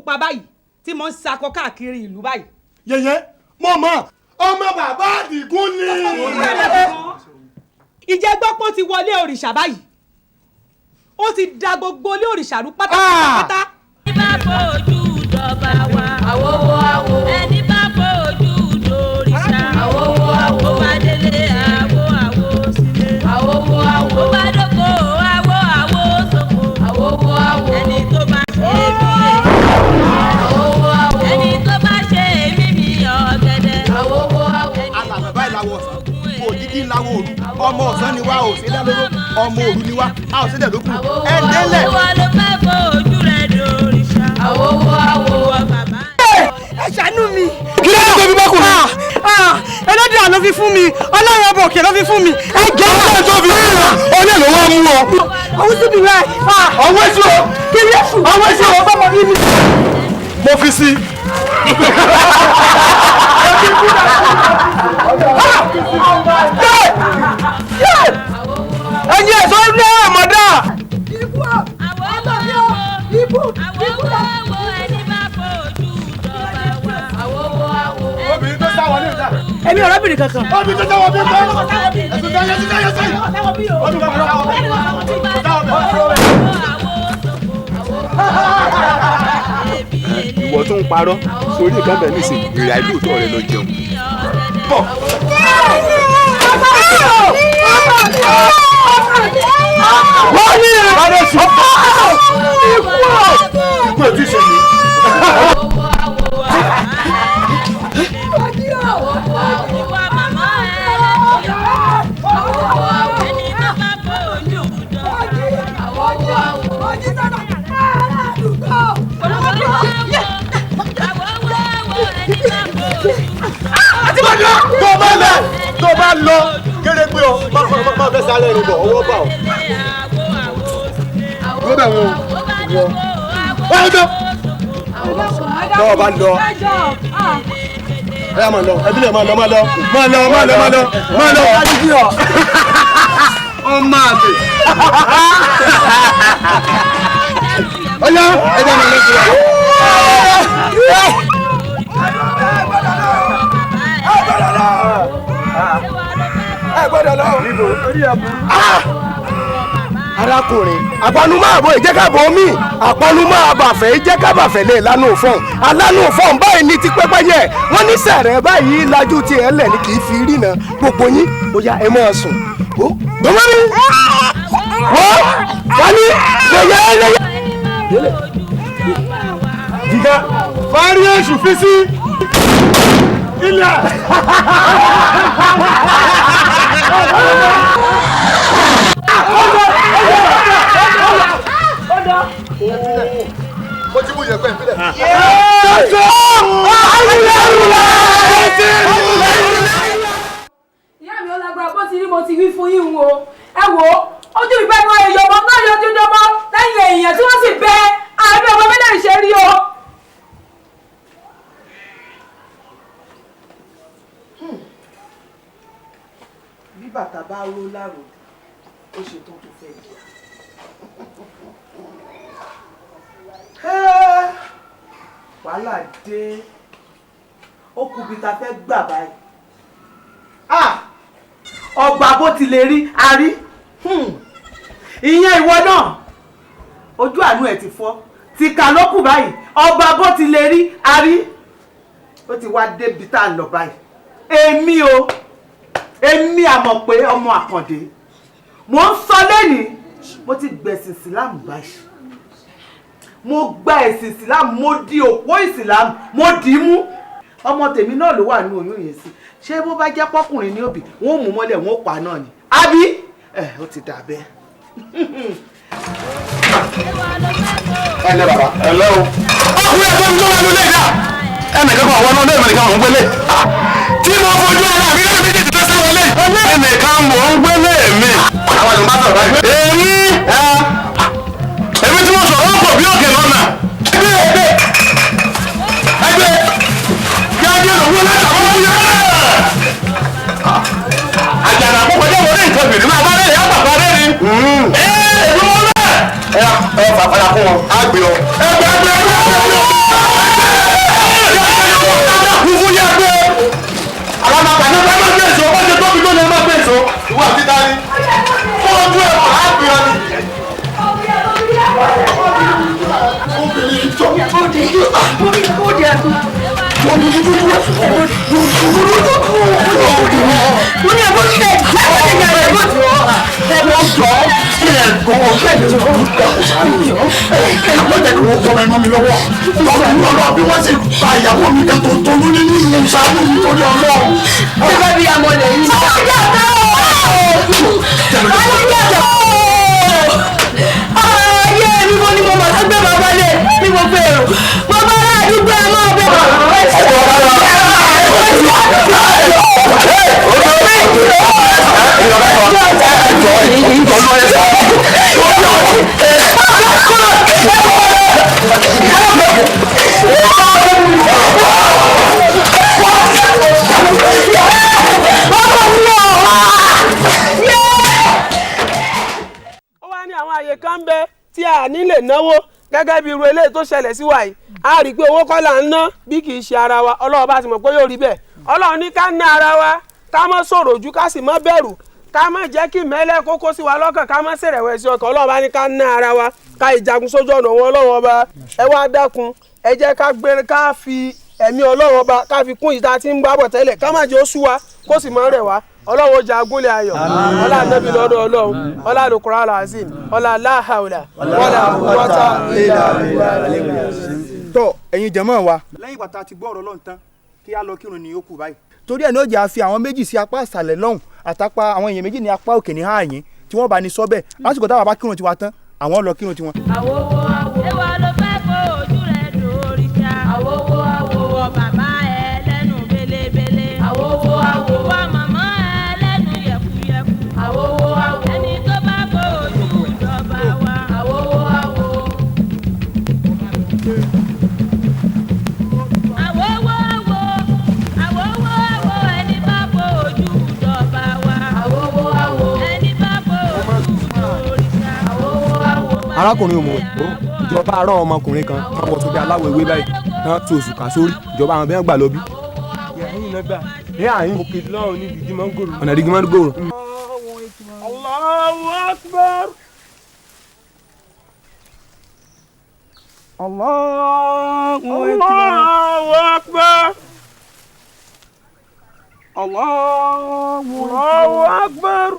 pupa báyìí tí mo ń sakọ káàkiri ìlú báyìí. Yẹyẹ, mo mọ ọmọ bàbá Àdìgún ni. Ìjẹ́ gbọ́ pé ó ti wọlé òrìṣà báyìí, ó ti da gbogbo ilé òrìṣà rú pátápátá. Ẹni bá fojú dọba wa. Àwòwò àwò. Ẹni bá fojú dòrìṣà. Àwòwò àwò. Ó bá délé àwò àwò sílé. Àwòwò àwò. Ó bá dóko àwò àwò sóko. Àwòwò àwò. Ẹni tó bá ṣe mí èmi. Àwòwò àwò. Ẹni tó bá ṣe mí mi ọ̀gẹ̀dẹ̀. Àwòwò àwò. Alàmì báyìí láwọ ọ̀sán, òjijì láwọ òru, ọmọ ọ̀sán ni wá ò sí lẹ́lọ́rọ́, ọmọ òru ni wá a ò sí lẹ́lọ́kù ẹ délẹ̀. Ìwọ ló fẹ́ fojú rẹ̀ dòrìṣà. Àwòwò àwò. Bàbá Ẹ ṣàánú mi. Kí ló dé tó fi bọ́kùnrin? Ẹlẹ́dàá ló fi fún mi, Ọlọ́run ọba òkè ló fi fún mi. Ẹ jẹ́ Ọlọ́run tó fi fún mi, ọlẹ́ ló wá mú ọ. Ọwọ́ síbi rẹ̀. Ọwọ́ sí o. Kí ni èṣù? Ọwọ́ sí o. Ọmọ mi ni. Mo fi sí. Ẹyin ẹ̀sọ́ ní àmọ́dá. Ikú ọ, ọmọ mi ọ, ikú, ikú dà. Àwòwò ẹni bá fojú dọba wa. Àwòwò àwò. Obìnrin tó sá wọlé ìjà. Èmi ò rábìnrin kankan. Obìnrin tó sá wọlé ìjà. Ẹ̀sùn dáyé sí dáyé sí. Obìnrin tó sá wọlé Ìwọ tó ń parọ́ sórí nǹkan bẹ́ẹ̀ nísìn ìrìn àìlóòótọ́ rẹ lọ jẹun. Bọ̀. Wọ́n ní ìrìn ikú ọ̀. Ikú ò tí ì ṣe yìí. Ìwà màmá ẹ lẹ́nu. Ẹni tó bá fojú dọba wa. Tó bá lẹ tó bá lọ kéré pé ọ má má fẹ́ sáré rìn bọ̀ ọwọ́ bá ọ. Wọ́n bẹ̀ wọ́n wọ́n. Wọ́n bẹ̀. Tó o bá lọ Ẹ máa lọ, ẹbí lè máa lọ, máa lọ, máa lọ, máa lọ, máa lọ, máa lọ. Ọmọ àgbè. Ọyá ẹ jẹ́ máa lọ sí wa. Ẹ gbọ́dọ̀ lọ. Arákùnrin, àpanumọ́ àbò ìjẹ́kàbọ̀ omi, àpanumọ́ àbàfẹ́ ìjẹ́kàbàfẹ́ lè lánà òfọ̀n, alánà òfọ̀n báyìí ní ti pẹ́pẹ́yẹ, wọ́n ní sẹ̀rẹ̀ báyìí lajú ti ẹ̀ lẹ̀ ní kì í fi rí náà, gbogbo yín bóyá ẹ máa sùn. Ó gbọ́mọ́ mi, wọ́n wọ́n ní yẹyẹ yẹyẹ. Jìgá, fárí èṣù fi sí ilẹ̀. Mo ti mú yẹ̀pẹ̀ ìpínlẹ̀. Ìyá mi, ó lágbára bó ti rí, mo ti wí fún yín o. Ẹ wò ó, ojú ìfẹ́ ni wọ́n yọ ọmọ náà yọjú dọ́mọ lẹ́yìn èèyàn tí wọ́n sì bẹ àbí ọmọ mi náà ṣe rí o. Bí bàtà bá ró láròjù, ó ṣe tán tó fẹ́ jẹ́. Wàhálà dé, ó kù bí ta fẹ́ gbà báyìí. Ọba bó ti lè rí a rí. Ìyẹn ìwọ náà, ojú àánú ẹ̀ ti fọ́, tìkà ló kù báyìí. Ọba bó ti lè rí a rí, ó ti wá débi tá à ń lọ báyìí. Èmi o, èmi àmọ̀ pé ọmọ Àkàndé mo ń sọ lẹ́nìí, mo ti gbẹ̀sìn Ìsìlámù báyìí, mo gba ẹ̀sìn Ìsìlámù, mo di òpó Ìsìlámù, mo dì í mú. Ọmọ tèmi náà ló wà ní oyún yẹn sí, ṣé bó bá jẹ́ pọ́kùnrin ní òbí wọn ò mú mọ́lẹ̀, wọn ò pa náà ni àbí ẹ ó ti dà bẹ́ẹ̀. Ẹ lẹ́ bàbá, ẹ lẹ́ o. Ọkùnrin ẹ̀fọ́ mi ló wà lólè dà. Ẹnìkan kan àwọn ọlọ́dẹ ẹ̀mẹ̀nìkan mò ń gbélé. Tí mo fojú ara mi lẹ́nu méjèèjì tó sá wọlé. Ẹnìkan mò ń gbélé mi. Àwọn ìlú bá sọ̀rọ̀ báyìí. Èmi èmi tí mo sọ̀rọ̀ pọ̀ bí òkè lọ́nà. Ẹgbẹ́ ẹgbẹ́ ẹgbẹ́ kí á dé lòwú látàwọn ọmọ yẹn. Àjànà àkókò jẹ́ wọlé nǹkan bìrì máa bá rẹ̀ yá bàbá rẹ̀ ni. Ee èmi mọ bẹ́ẹ̀. Ẹ ẹ fàfàlà fún wọn. Á gbé ọ. Ẹ gbé gbé gbé gbé. Fúfú yẹ gbé. Alámàkà ní ọba máa gbé èso. Ó ṣe tóbi tó ní ẹ máa gbé èso. Ìwọ àti dání. Fún ojú ẹ̀ á gbé ọ ni. Obìnrin ìjọ. Ó wá ní àwọn àyè kan ń bẹ tí a ní lè náwó gẹ́gẹ́ bí irú eléyìí tó ṣẹlẹ̀ sí wa yìí. A rí i pé owó kọ́ là ń ná bí kì í ṣe ara wa. Ọlọ́run bá ti mọ̀ pé yóò rí bẹ́ẹ̀. Ọlọ́run ní ká ná ara wa, ká má sọ̀rọ̀ ojú, ká sì má bẹ̀rù, ká má jẹ́ kí mẹ́lẹ́ kókó sí wa lọ́kàn, ká má ṣèrẹ̀wẹ̀sì ọkàn. Ọlọ́run bá ní ká ná ara wa, ká ìjagun sójú ọ̀nà wọn. Ọlọ́run ọba, ẹ wá dákun, ẹ jẹ́ ká gbé, ká fi ẹ̀mí Ọlọ́run ọba ká fi kún ìta tí ń gbábọ̀ tẹ́lẹ̀, ká má jẹ́ ó sú wa kó sì má rẹ̀ wá. Ọlọ́run ó jagun lé ayọ̀. Ọlá Ànábì lọ́dọ̀ Ọlọ́run, ọlá Al-Qur'an al-Azim, ọlá la hawla wala quwwata illa billah. Tọ́ ẹ̀yin jẹ̀mọ́ wa. Lẹ́yìn ìgbà tá a ti gbọ́ ọ̀rọ̀ Ọlọ́run tán, kí á lọ kírun ní yòókù báyìí. Torí ẹ̀ ní ó jẹ́ àfi àwọn méjì sí apá àṣàlẹ̀ lọ́hùn àtàpá àwọn èèyàn méjì ní apá òkè ní ààyè tí wọ́n bá ní sọ́bẹ̀ lásìkò táwa bá kírun tiwa tán, àwọn lọ kírun tiwọn. Àwòwò àwò. Èwo ló fẹ́ kó ojú rẹ̀ dòrìṣà? Àwòwò àwò. Wọ bàbá ẹ lẹ́nu belebele. Àwòwò àwò. Wọ màmá ẹ lẹ́nu yẹ̀kuyẹ̀ku. Àwòwò àwò. Ẹni tó bá kó ojú ìjọba wa. Àwòwò àwò. Àwòwò àwò. Àwòwò àwò. Ẹni bá kó ojú ìjọba wa. Àwòwò àwò. Ẹni bá kó ojú dòrìṣà. Àwòwò àwò. Arákùnrin òmò ìjọba arán ọmọkùnrin kan tán wọ sóbi aláwọ̀ ewé báyìí tán tu oṣù kà sórí ìjọba àwọn bẹ́ẹ̀ gbà lọ bí. Ní àyín òkè lọ́run níbi ìdí mọ́ngòrò. Ọ̀nà ìdí mọ́ngòrò. Allahu Akbar. Allahu Akbar. Allahu Akbar. Allahu Akbar.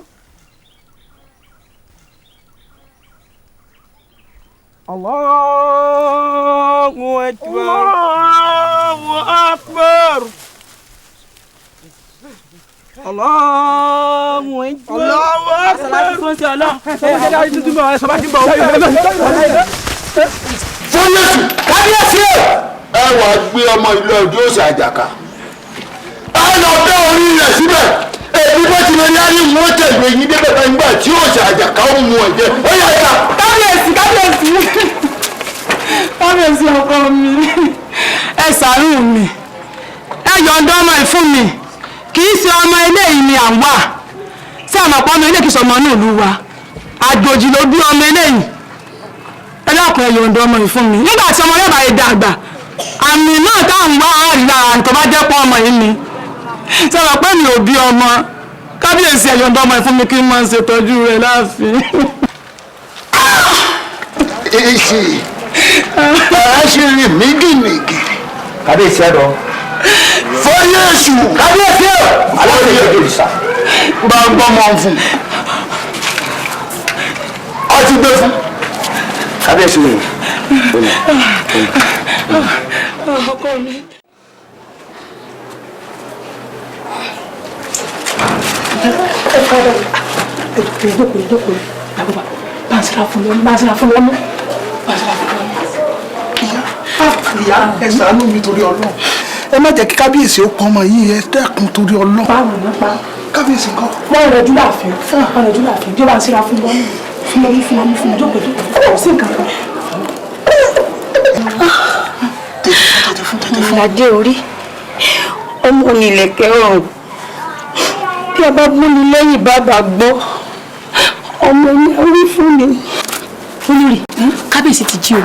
Allahu Akbar. Allahu Akbar. Allahu Akbar. Fúnyẹ̀sù kábíyèsí ẹ wàá gbé ọmọ ìlú ọdún òsì àjàkà ẹ lọ bẹ́ orí rẹ̀ síbẹ̀. Èmi bó ti lè ní àárín wọn tẹ̀lé yín débẹ̀ bá nígbà tí òsì àjàkà ó mú ẹ̀jẹ̀ ó yà ká. Kábíyèsí, kábíyèsí, kábíyèsí ọkọ mi, ẹ ṣàánú mi, ẹ yọ̀ǹda ọmọ ẹ̀ fún mi. Kì í ṣe ọmọ eléyìí ni à ń wà. Ṣé àmọ̀ pé ọmọ eléyìí kì í ṣe ọmọ inú ìlú wa? Àjòjì ló bí ọmọ eléyìí. Ẹ dákun, ẹ yọ̀ǹda ọmọ yìí fún mi. Nígbà tí ọmọ yóò bá yẹ dàgbà, àmì náà tá à ń wá àárín lára nǹkan bá jẹ́ pọ́ ọmọ yìí ni. Ṣé àmọ̀ pé mi ò bí ọmọ? Kábíyèsí, ẹ yọ̀ǹda ọmọ yìí fún mi kí n máa ṣètọ́jú rẹ̀ láàfin. Èsì ẹ ṣe rìn mí gìnìgìnì. Kábíyèsí ẹ̀rọ. Fọyẹ́sù. Kábíyèsí ẹ̀. Aláwọ̀ yóò dé ìsà. Bá ń gbọ́ mọ́ fún. Ọ ti gbé fún. Kábíyèsí mi. Ọkọ mi. Ẹ fọdọ ẹ jókòó, jókòó, bàbá, bá ń sira fún lọ́mú, bá ń sira fún lọ́mú, bá ń sira fún lọ́mú. Ìyá, ẹ ṣàánú mi torí Ọlọ́run. Ẹ má jẹ́ kí kábíyèsí ó pọn ọmọ yìí, ẹ dẹ́kun torí Ọlọ́run. Báwo ló pa? Kábíyèsí ńkọ́? Wọ́n rẹ̀ jù láàfin, wọ́n rẹ̀ jù láàfin, bí ó bá ń sira fún lọ́mú, fún lọ́mú, fún lọ́mú, fún lọ́mú, jókòó, jókòó, kò sí nǹkan kan. Ọmọládé orí, ọmọ onílẹ̀kẹ̀ ọrùn, bí a bá múni lẹ́yìn bàbá gbọ́, ọmọ ní orí fún mi. Olórí, kábíyèsí ti jí o.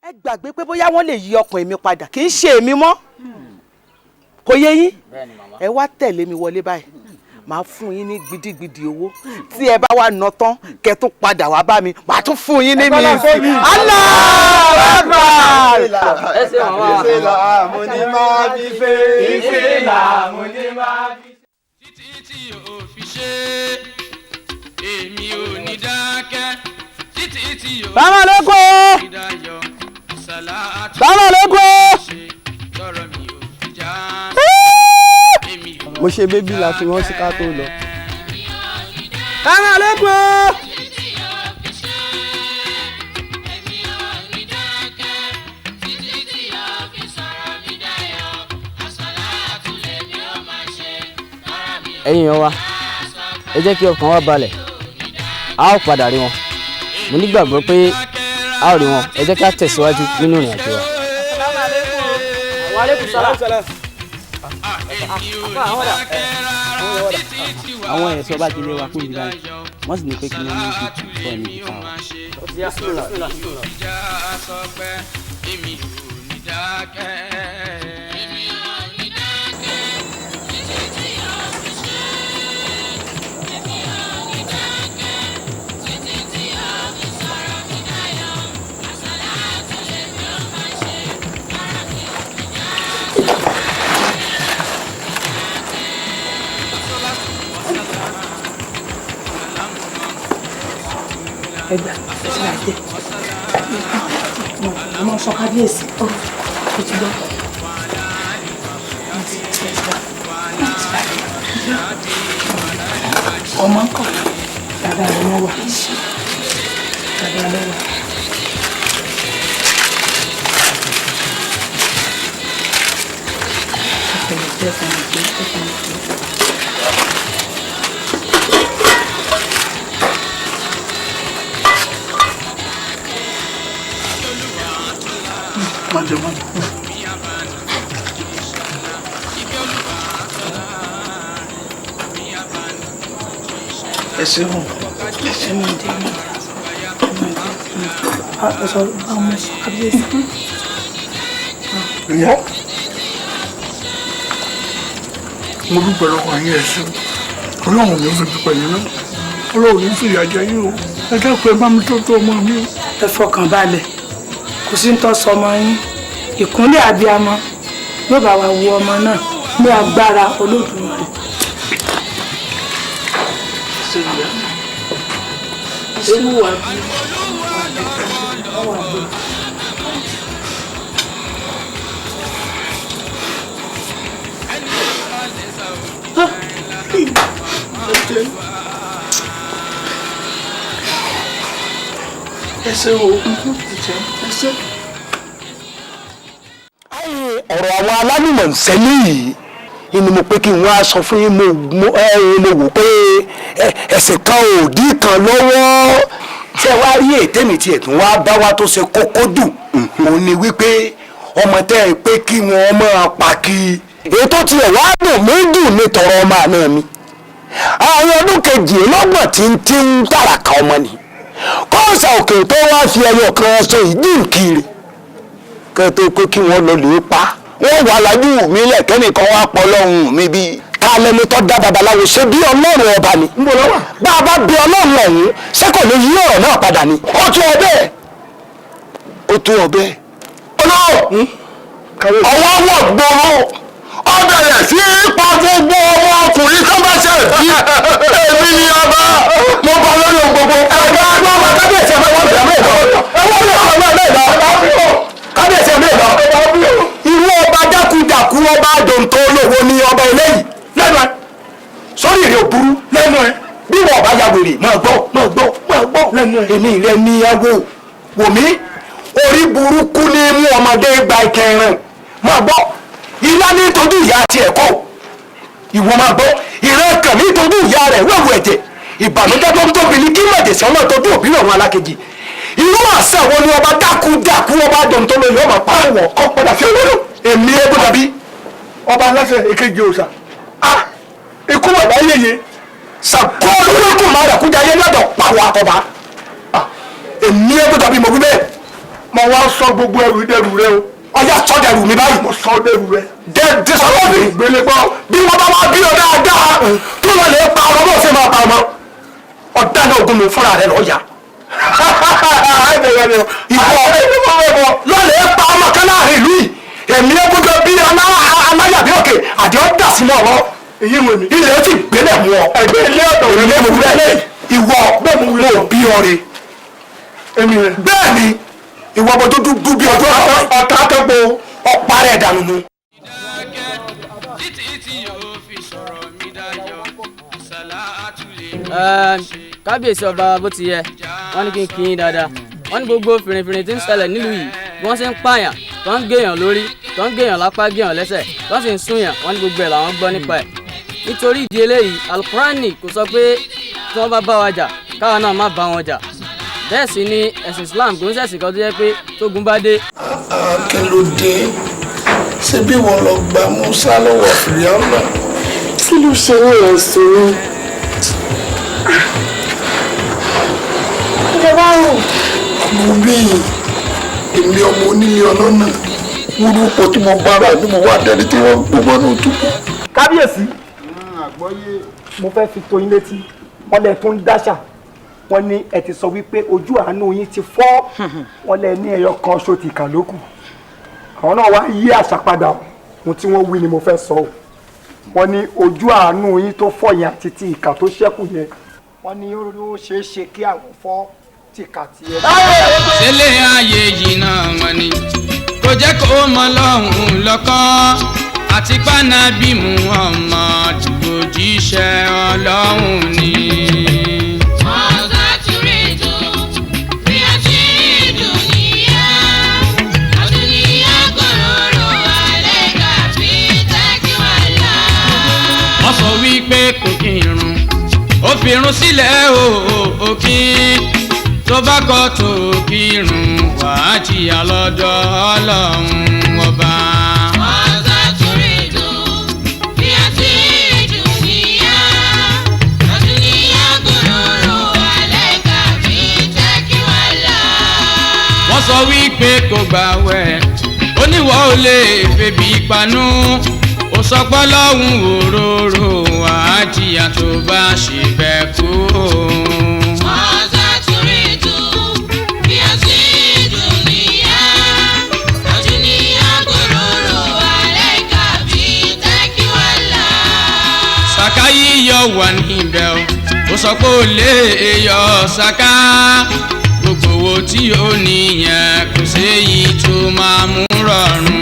Ẹ gbàgbé pé bóyá wọ́n lè yí ọkàn èmi padà, kì í ṣe èmi mọ́. Kò yé yín? Ẹ wá tẹ̀lé mi wọlé báyìí, màá fún yín ní gidigidi owó. Tí ẹ bá wà ná tán, kẹ́ tún padà wá bá mi, màá tún fún yín ní mi. Allahu Akbar. Ẹ ṣe màmá. Ìfẹ́ là mo ní máa fi fẹ́. Ìfẹ́ là mo ní máa fi. Títí tí ò fi ṣe, èmi ò ní dákẹ́. Títí tí ò Bàbá lóko. fi dayọ̀. Sàlátù Bàbá lóko. ṣe tọrọ mi ò fi já. Èmi ò Mo ṣe bébí la fi wọ́n sí ká tó lọ. Bàbá lóko. Ẹ̀yin èèyàn wa, ẹ jẹ́ kí ọkàn wa balẹ̀, a ó padà rí wọn. Mo nígbàgbọ́ pé a ó rí wọn. Ẹ jẹ́ ká tẹ̀síwájú nínú ìrìn àjò wa. Wa alaikum salam. Àwọn ẹ̀ṣọ́ bá ti lé wa kúrò níbàyìí, wọ́n sì ní pé kí wọ́n mú ju bọ́ níbi kan wa. já sọ pé èmi ò ní dákẹ́. Èmi ò ní dákẹ́ títí tí ó fi ṣe. Èmi ò ní dákẹ́ títí tí ó fi sọ̀rọ̀ mi dayọ̀. Àsàlátù lèmi ó máa ṣe, ara mi ò fi já. Ẹgbà ẹsẹ àjẹ mo sọ kábíyèsí ó ti gbọ́. Ọmọ ń kọ bàbá rẹ wọn wà, bàbá rẹ wà. Má jẹ, má jẹ. Ẹ ṣeun, ẹ ṣeun. Ọmọ sọ kábíyèsí. Ìyá, mo dúpẹ́ lọ́wọ́ yín, ẹ ṣeun. Ọlọ́run ní fi dúpẹ́ yín náà, Ọlọ́run ní fìyà jẹ yín o. Ẹ dákun, ẹ bá mi tọ́jú ọmọ mi o. Ẹ fọkàn balẹ̀, kò sí ń tọ́ sọmọ yín. Ìkúnlẹ̀ abiyamọ yóò bá wa wo ọmọ náà ní agbára Olódùmarè. Ewu wà bí. Ẹ ṣe o, ẹ ṣe. Ọ̀rọ̀ àwọn alálùmọ̀ ńsẹ́lẹ̀ yìí ni mo pé kí n wá sọ fún yín. Mo wò pé ẹsẹ̀ kan ò dí kan lọ́wọ́. Ṣé wàá rí ètè mi tiẹ̀ tún wá bá wa tó ṣe kókó jù, òun ni wípé ọmọ tẹ́ ẹ pé kí wọ́n máa pa kí ètò tiẹ̀ wá dùn mí dùn ní tọrọ ọmọ àná mi. Àwọn ọdún 32 tí ń tàràkà ọmọ ni kọ́ọ̀sà òkè tó wá fi ẹyọ kan ṣe ìdínkiri kẹ́ tó pé kí wọ́n lọ lè pa wọ́n wà lájú mi lẹ̀kẹ́nìkan wá pọ̀ lọ́hùn mi bí ta lẹni tó dá babaláwo ṣe bí Ọlọ́run ọba ni. Bá a bá bí Ọlọ́run ọ̀hún, ṣé kò lè yí ọ̀rọ̀ náà padà ni. Ó tún ọ bẹ́ẹ̀, ó tún ọ bẹ́ẹ̀. Olówó ọwọ́ wọ̀ gbòòrò, ó bẹ̀rẹ̀ sí í pa gbogbo ọmọ ọkùnrin tó bá ṣe bí èmi ni ọba, mo bá lórí ohun gbogbo. Ẹ̀ka ọba kábíyèsí ọba wọn bẹ̀rẹ̀ mẹ́ẹ̀dọ́ kábíyèsí ọba mẹ́ẹ̀dọ́. Irú ọba jákujàku, ọba dòǹtò olówó ni ọba eléyìí lẹ́nu ẹ̀. Sórí ìrìn òburú lẹ́nu ẹ̀. Bí wọn ọba ya wèrè, máa gbọ́, máa gbọ́, máa gbọ́. Èmi rẹ ní awo wò mí, orí burúkú ní mú ọmọdé gba ìkẹrin. Máa gbọ́, ilá ní tójú ìyá àti ẹ̀kọ́ ìwọ. Máa gbọ́, ìran kan ní tójú ìyá rẹ̀ wẹ̀wù ẹ̀jẹ̀. Ìbànújẹ́ tó ń tóbi ní kí màjèsí ọmọ tó dún òbí ọ̀run alákejì. Irú àṣà wo ni ọba dákúdákú ọba dòun tó lóyún ọmọ pàwọ̀ kọ́ padà sí olóró? Èmi egbò dàbí. Ọba aláṣẹ èkejì òòṣà. Ah! Ikú bàbá yèyé. Sàkó olókùn máa rẹ̀ kújà ayé lọ́dọ̀ pàwọ̀ àkọ́bá. Èmi egbò dàbí mo wí bẹ́ẹ̀. Mo wá sọ gbogbo ẹrù ìdẹrù rẹ o. Ọyá sọ dẹrù mi báyìí. Mo sọ dẹrù rẹ. Dẹ sọ̀rọ̀ mi. Gbélé gbọ́. Bí wọ́n bá wá bí ọ dáadáa tó wọ́n lè pa ọmọ bó ṣe máa pa ọmọ. Ọ̀daràn ogun mi fúnra rẹ̀ lọ́ọ́ yá. Ìwọ lọ́lẹ̀ pa ọmọ kan láàrin ìlú yìí. Èmi ẹ gbọ́dọ̀ bí aláyàbí òkè àdé ọ́ dà sínú ọ̀rọ̀. Ilẹ̀ ó ti gbélé mú ọ. Ẹgbẹ́ ilé ọ̀dọ̀ rẹ̀ lé mú rẹ̀. Ìwọ mo bí ọ re. Bẹ́ẹ̀ ni ìwọ ọmọ tó dúdú bí ọjọ́ ọ̀tá tẹ́gbọ́ ọ̀pá rẹ̀ dànù nu. Kábíyèsí ọba bó ti yẹ, wọ́n ní kí n kí yín dáadáa. Wọ́n ní gbogbo fìrìfìrì tí ń ṣẹlẹ̀ nílùú yìí, bí wọ́n ṣe ń pààyàn, tó ń gèèyàn lórí, tó ń gèèyàn lápá, gèèyàn lẹ́sẹ̀, tó sì ń súnyàn, wọ́n ní gbogbo ẹ̀ làwọn gbọ́ nípa ẹ̀. Nítorí ìdí eléyìí, alukurani kò sọ pé tí wọ́n bá bá wa jà káwa náà má bá wọn jà. Bẹ́ẹ̀ sì ni ẹ̀sìn Islam kò ń ṣẹ̀sìn kan tó jẹ́ pé tógun bá dé. Kí ló dé? Ṣé bí wọ́n lọ gba Musa lọ́wọ́ Fìríàmà? Kí ló ṣe ní ẹ̀sùn mi? Ìjọba rò. Mo bí èmi ọmọ onílé ọlọ́nà wúrúpọ̀ tí mo bára ní mo wá dẹni tí wọ́n gbó mọ́nú túbú. Kábíyèsí, mo fẹ́ fi tó yín létí, wọ́n lẹ tún dáṣà. Wọ́n ní ẹ ti sọ wípé ojú àánú yín ti fọ́, wọ́n lẹ ní ẹyọ kan ṣo ti kà lókù. Àwọn náà wá yí àṣà padà, ohun tí wọ́n wí ni mo fẹ́ sọ o. Wọ́n ní ojú àánú yín tó fọ́ yẹn àti ti ìkà tó ṣẹ́kù yẹn, wọ́n ní ó ṣeé ṣe kí àwọn fọ́ tìkà tiẹ̀. Sílé ayé yìí náà wọ́n ní kò jẹ́ kó mọ lọ́hùn lọ́kàn àti pánábì mú ọmọ òjíṣẹ́ Ọlọ́hun ni. Wọ́n sọ wípé kò kí irun, ó fi irun sílẹ̀ ó kí tó bá kọ́ tó kírun wàá jìyà lọ́dọ̀ Ọlọ́run ọba. Wọ́n sọ wípé kò gbàwẹ̀, oníwọ̀ ò lè febi panú, ó sọ pé Ọlọ́run òróró wàá jìyà tó bá ṣe bẹ́ẹ̀ kú. Sàká yíyọ wà níbẹ̀ o, ó sọ pé ó lè yọ sàká. Gbogbo owó tí ó níyẹn kò séyìí tó máa mú rọrùn.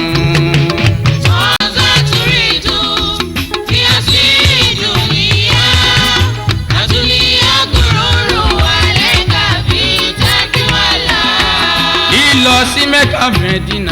Lílọ sí Mẹ́kà Mẹ́dínà